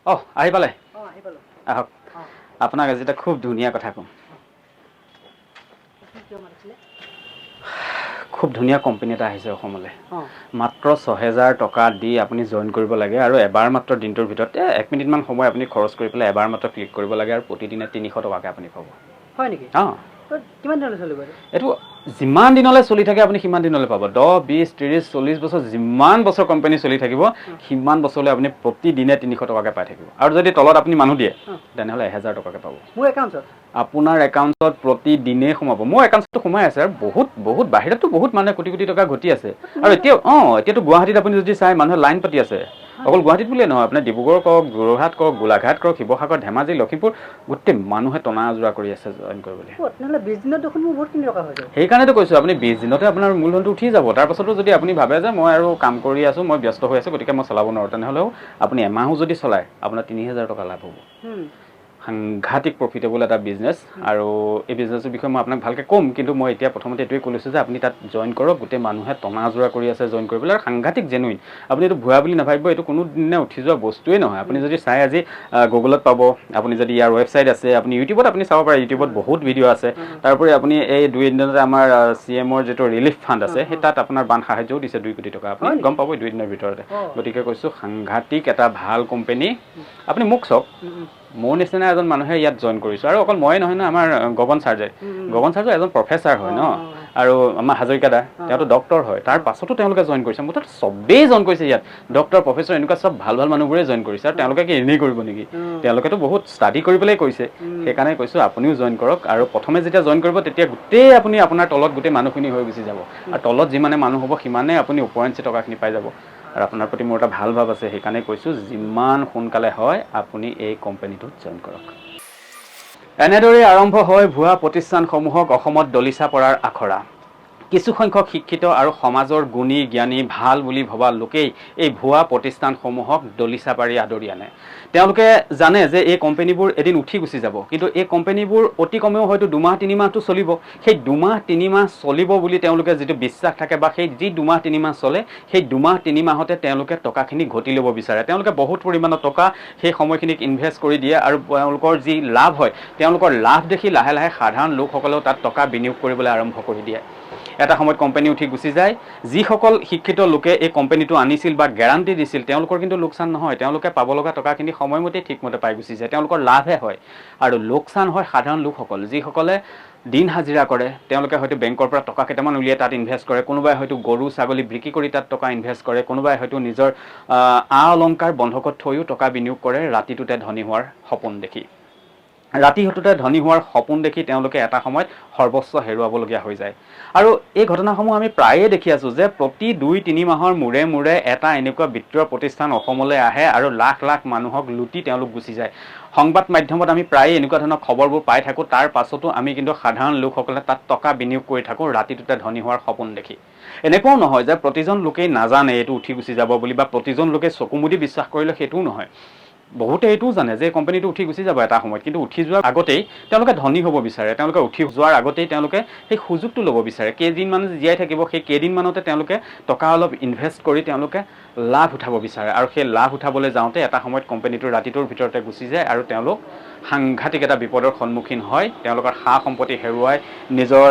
অহ, আহি পালে? অঁ, আহি পালোঁ। আহক। আপোনাক আজি এটা খুব ধুনীয়া কথা ক'ম। কওকচোন, কিয় মাতিছিলে? খুব ধুনীয়া কোম্পানী এটা আহিছে অসমলৈ। মাত্ৰ 6000 টকা দি আপুনি জইন কৰিব লাগে আৰু এবাৰ মাত্ৰ দিনটোৰ ভিতৰত 1 মিনিটমান সময় আপুনি খৰচ কৰি পেলাই এবাৰ মাত্ৰ ক্লিক কৰিব লাগে আৰু প্ৰতিদিনে 300 টকাকৈ আপুনি পাব। হয় নেকি? অঁ। তো কিমান দিনলৈ চলিব এইটো? এইটো যিমান দিনলৈ চলি থাকে, আপুনি সিমান দিনলৈ পাব। 10, 20, 30, 40 বছৰ, যিমান বছৰ কোম্পানী চলি থাকিব, সিমান বছৰলৈ আপুনি প্ৰতিদিনে 300 টকাকৈ পাই থাকিব। আৰু যদি তলত আপুনি মানুহ দিয়ে, তেনেহ'লে 1000 টকাকৈ পাব। মোৰ একাউণ্টত? আপোনাৰ একাউণ্টত প্ৰতিদিনেই সোমাব। মোৰ একাউণ্টটো সোমাই আছে আৰু বহুত বহুত বাহিৰততো বহুত মানুহে কোটি কোটি টকা ঘটি আছে। আৰু এতিয়া এতিয়াতো গুৱাহাটীত আপুনি যদি চাই, মানুহে লাইন পাতি আছে। অকল গুৱাহাটীত বুলিয়ে নহয়, আপোনাৰ ডিব্ৰুগড় কওক, যোৰহাট কওক, গোলাঘাট কওক, শিৱসাগৰ, ধেমাজি, লখিমপুৰ, গোটেই মানুহে টনা আজোৰা কৰি আছে জইন কৰিবলৈ। ক'ত তেনেহ'লে 20 দিনত দেখোন মোৰ বহুতখিনি টকা হৈ যাব। সেইকাৰণেতো কৈছোঁ, আপুনি 20 দিনতে আপোনাৰ মূলধনটো উঠি যাব। তাৰপাছতো যদি আপুনি ভাবে যে মই আৰু কাম কৰি আছোঁ, মই ব্যস্ত হৈ আছোঁ, গতিকে মই চলাব নোৱাৰোঁ, তেনেহ'লেও আপুনি এমাহো যদি চলায়, আপোনাৰ 3000 টকা লাভ হ'ব। সাংঘাতিক প্ৰফিটেবল এটা বিজনেছ আৰু এই বিজনেছটোৰ বিষয়ে মই আপোনাক ভালকৈ ক'ম। কিন্তু মই এতিয়া প্ৰথমতে এইটোৱে কৈ লৈছোঁ যে আপুনি তাত জইন কৰক। গোটেই মানুহে টনা আজোৰা কৰি আছে জইন কৰিবলৈ আৰু সাংঘাতিক জেনুইন। আপুনি এইটো ভুৱা বুলি নাভাবিব। এইটো কোনো দিনে উঠি যোৱা বস্তুৱেই নহয়। আপুনি যদি চাই আজি গুগলত পাব, আপুনি যদি ইয়াৰ ৱেবছাইট আছে, আপুনি ইউটিউবত আপুনি চাব পাৰে, ইউটিউবত বহুত ভিডিঅ' আছে। তাৰোপৰি আপুনি এই 2 দিনতে আমাৰ চি এমৰ যিটো ৰিলিফ ফাণ্ড আছে, সেই তাত আপোনাৰ বান সাহায্যও দিছে 2 কোটি টকা। আপুনি হয় নেকি? গম পাব 2 দিনৰ ভিতৰতে। গতিকে কৈছোঁ, সাংঘাতিক এটা ভাল কোম্পেনী। আপুনি মোক চাওক, উম, উম, মোৰ নিচিনা এজন মানুহে ইয়াত জইন কৰিছোঁ। আৰু অকল ময়ে নহয় নহয়, আমাৰ গগন ছাৰ্জে, উম, উম। গগন ছাৰ্জো এজন প্ৰফেচাৰ হয় ন। আৰু আমাৰ হাজৰিকা দা, তেওঁতো ডক্টৰ হয়। তাৰ পাছতো তেওঁলোকে জইন কৰিছে। মুঠতে চবেই জইন কৰিছে ইয়াত। ডক্টৰ, প্ৰফেচাৰ, এনেকুৱা চব ভাল ভাল মানুহবোৰে জইন কৰিছে। আৰু তেওঁলোকে কি এনেই কৰিব নেকি? তেওঁলোকেতো বহুত ষ্টাডি কৰি পেলাই কৰিছে। সেইকাৰণে কৈছোঁ, আপুনিও জইন কৰক। আৰু প্ৰথমে যেতিয়া জইন কৰিব, তেতিয়া গোটেই আপুনি আপোনাৰ তলত গোটেই মানুহখিনি হৈ গুচি যাব আৰু তলত যিমানে মানুহ হ'ব, সিমানে আপুনি ওপৰঞ্চি টকাখিনি পাই যাব। আৰু আপোনাৰ প্ৰতি মোৰ এটা ভাল ভাৱ আছে, সেইকাৰণে কৈছোঁ, যিমান সোনকালে হয় আপুনি এই কোম্পানীটোত জইন কৰক। এনেদৰেই আৰম্ভ হয় ভুৱা প্ৰতিষ্ঠানসমূহক অসমত দলিচা পৰাৰ আখৰা। কিছুসংখ্যক শিক্ষিত আৰু সমাজৰ গুণী জ্ঞানী, ভাল বুলি ভবা লোকেই এই ভুৱা প্ৰতিষ্ঠানসমূহক দলিচা পাৰি আদৰি আনে। তেওঁলোকে জানে যে এই কোম্পেনীবোৰ এদিন উঠি গুচি যাব, কিন্তু এই কোম্পেনীবোৰ অতি কমেও হয়তো 2 মাহ 3 মাহটো চলিব। সেই 2 মাহ 3 মাহ চলিব বুলি তেওঁলোকে যিটো বিশ্বাস থাকে বা সেই যি 2 মাহ 3 মাহ চলে, সেই 2 মাহ 3 মাহতে তেওঁলোকে টকাখিনি ঘটি ল'ব বিচাৰে। তেওঁলোকে বহুত পৰিমাণৰ টকা সেই সময়খিনিক ইনভেষ্ট কৰি দিয়ে আৰু তেওঁলোকৰ যি লাভ হয়, তেওঁলোকৰ লাভ দেখি লাহে লাহে সাধাৰণ লোকসকলেও তাত টকা বিনিয়োগ কৰিবলৈ আৰম্ভ কৰি দিয়ে। এটা সময়ত কোম্পানী উঠি গুচি যায়। যিসকল শিক্ষিত লোকে এই কোম্পানীটো আনিছিল বা গেৰাণ্টি দিছিল, তেওঁলোকৰ কিন্তু লোকচান নহয়। তেওঁলোকে পাব লগা টকাখিনি সময়মতেই ঠিকমতে পাই গুচি যায়, তেওঁলোকৰ লাভহে হয়। আৰু লোকচান হয় সাধাৰণ লোকসকল, যিসকলে দিন হাজিৰা কৰে। তেওঁলোকে হয়তো বেংকৰ পৰা টকা কেইটামান উলিয়াই তাত ইনভেষ্ট কৰে, কোনোবাই হয়তো গৰু ছাগলী বিক্ৰী কৰি তাত টকা ইনভেষ্ট কৰে, কোনোবাই হয়তো নিজৰ আ অলংকাৰ বন্ধকত থৈও টকা বিনিয়োগ কৰে ৰাতিটোতে ধনী হোৱাৰ সপোন দেখি। ৰাতিটোতে ধনী হোৱাৰ সপোন দেখি তেওঁলোকে এটা সময়ত সৰ্বস্ব হেৰুৱাবলগীয়া হৈ যায়। আৰু এই ঘটনাসমূহ আমি প্ৰায়ে দেখি আছোঁ যে প্ৰতি 2-3 মাহৰ মূৰে মূৰে এটা এনেকুৱা বিত্তীয় প্ৰতিষ্ঠান অসমলৈ আহে আৰু লাখ লাখ মানুহক লুটি তেওঁলোক গুচি যায়। সংবাদ মাধ্যমত আমি প্ৰায়ে এনেকুৱা ধৰণৰ খবৰবোৰ পাই থাকোঁ। তাৰ পাছতো আমি কিন্তু সাধাৰণ লোকসকলে তাত টকা বিনিয়োগ কৰি থাকোঁ ৰাতিটোতে ধনী হোৱাৰ সপোন দেখি। এনেকুৱাও নহয় যে প্ৰতিজন লোকেই নাজানে এইটো উঠি গুচি যাব বুলি বা প্ৰতিজন লোকে চকু মুদি বিশ্বাস কৰিলে, সেইটোও নহয়। বহুতে এইটোও জানে যে এই কোম্পানীটো উঠি গুচি যাব এটা সময়ত, কিন্তু উঠি যোৱাৰ আগতেই তেওঁলোকে ধনী হ'ব বিচাৰে। তেওঁলোকে উঠি যোৱাৰ আগতেই তেওঁলোকে সেই সুযোগটো ল'ব বিচাৰে। কেইদিনমান জীয়াই থাকিব, সেই কেইদিনমানতে তেওঁলোকে টকা অলপ ইনভেষ্ট কৰি তেওঁলোকে লাভ উঠাব বিচাৰে। আৰু সেই লাভ উঠাবলৈ যাওঁতে এটা সময়ত কোম্পানীটো ৰাতিটোৰ ভিতৰতে গুচি যায় আৰু তেওঁলোক সাংঘাতিক এটা বিপদৰ সন্মুখীন হয়। তেওঁলোকৰ সা সম্পত্তি হেৰুৱাই নিজৰ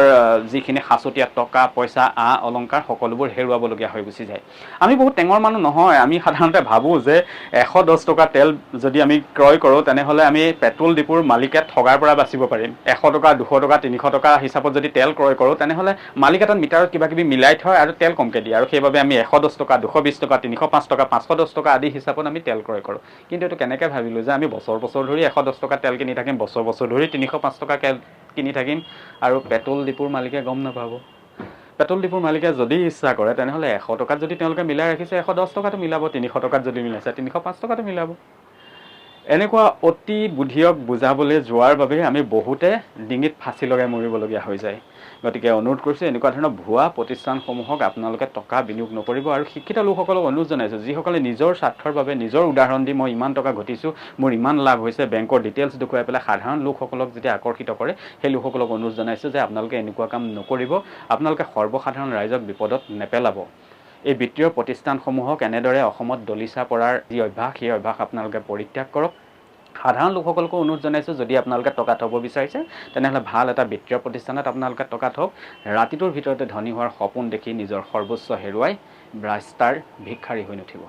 যিখিনি সাঁচতীয়া টকা পইচা, আ অলংকাৰ, সকলোবোৰ হেৰুৱাবলগীয়া হৈ গুচি যায়। আমি বহুত টেঙৰ মানুহ নহয়। আমি সাধাৰণতে ভাবোঁ যে 110 টকা তেল যদি আমি ক্ৰয় কৰোঁ, তেনেহ'লে আমি পেট্ৰল ডিপুৰ মালিকে ঠগাৰ পৰা বাচিব পাৰিম। 100 টকা, 200 টকা, 300 টকা হিচাপত যদি তেল ক্ৰয় কৰোঁ, তেনেহ'লে মালিকে তাত মিটাৰত কিবা কিবি মিলাই থয় আৰু তেল কমকৈ দিয়ে আৰু সেইবাবে আমি 110 টকা, 220 টকা, 305 টকা, 510 টকা আদি হিচাপত আমি তেল ক্ৰয় কৰোঁ। কিন্তু এইটো কেনেকৈ ভাবিলোঁ যে আমি বছৰ বছৰ ধৰি 110 টকা তেল কিনি থাকিম, বছৰ বছৰ ধৰি 305 টকা তেল কিনি থাকিম আৰু পেট্ৰল ডিপুৰ মালিকে গম নাপাব? পেট্ৰল ডিপুৰ মালিকে যদি ইচ্ছা কৰে, তেনেহ'লে 100 টকাত যদি তেওঁলোকে মিলাই ৰাখিছে, 110 টকাটো মিলাব। 300 টকাত যদি মিলাইছে, 305 টকাটো মিলাব। এনেকুৱা অতি বুদ্ধিয়ক বুজাবলৈ যোৱাৰ বাবে আমি বহুতে ডিঙিত ফাঁচি লগাই মৰিবলগীয়া হৈ যায়। গতিকে অনুৰোধ কৰিছোঁ, এনেকুৱা ধৰণৰ ভুৱা প্ৰতিষ্ঠানসমূহক আপোনালোকে টকা বিনিয়োগ নকৰিব। আৰু শিক্ষিত লোকসকলক অনুৰোধ জনাইছোঁ, যিসকলে নিজৰ স্বাৰ্থৰ বাবে নিজৰ উদাহৰণ দি মই ইমান টকা ঘটিছোঁ, মোৰ ইমান লাভ হৈছে, বেংকৰ ডিটেইলছ দেখুৱাই পেলাই সাধাৰণ লোকসকলক যেতিয়া আকৰ্ষিত কৰে, সেই লোকসকলক অনুৰোধ জনাইছোঁ যে আপোনালোকে এনেকুৱা কাম নকৰিব। আপোনালোকে সৰ্বসাধাৰণ ৰাইজক বিপদত নেপেলাব। এই বিত্তীয় প্ৰতিষ্ঠানসমূহক এনেদৰে অসমত দলিচা পৰাৰ যি অভ্যাস, সেই অভ্যাস আপোনালোকে পৰিত্যাগ কৰক। সাধাৰণ লোকসকলকো অনুৰোধ জনাইছোঁ, যদি আপোনালোকে টকা থ'ব বিচাৰিছে, তেনেহ'লে ভাল এটা বিত্তীয় প্ৰতিষ্ঠানত আপোনালোকে টকা থওক। ৰাতিটোৰ ভিতৰতে ধনী হোৱাৰ সপোন দেখি নিজৰ সৰ্বোচ্চ হেৰুৱাই ৰাস্তাৰ ভিক্ষাৰী হৈ নুঠিব।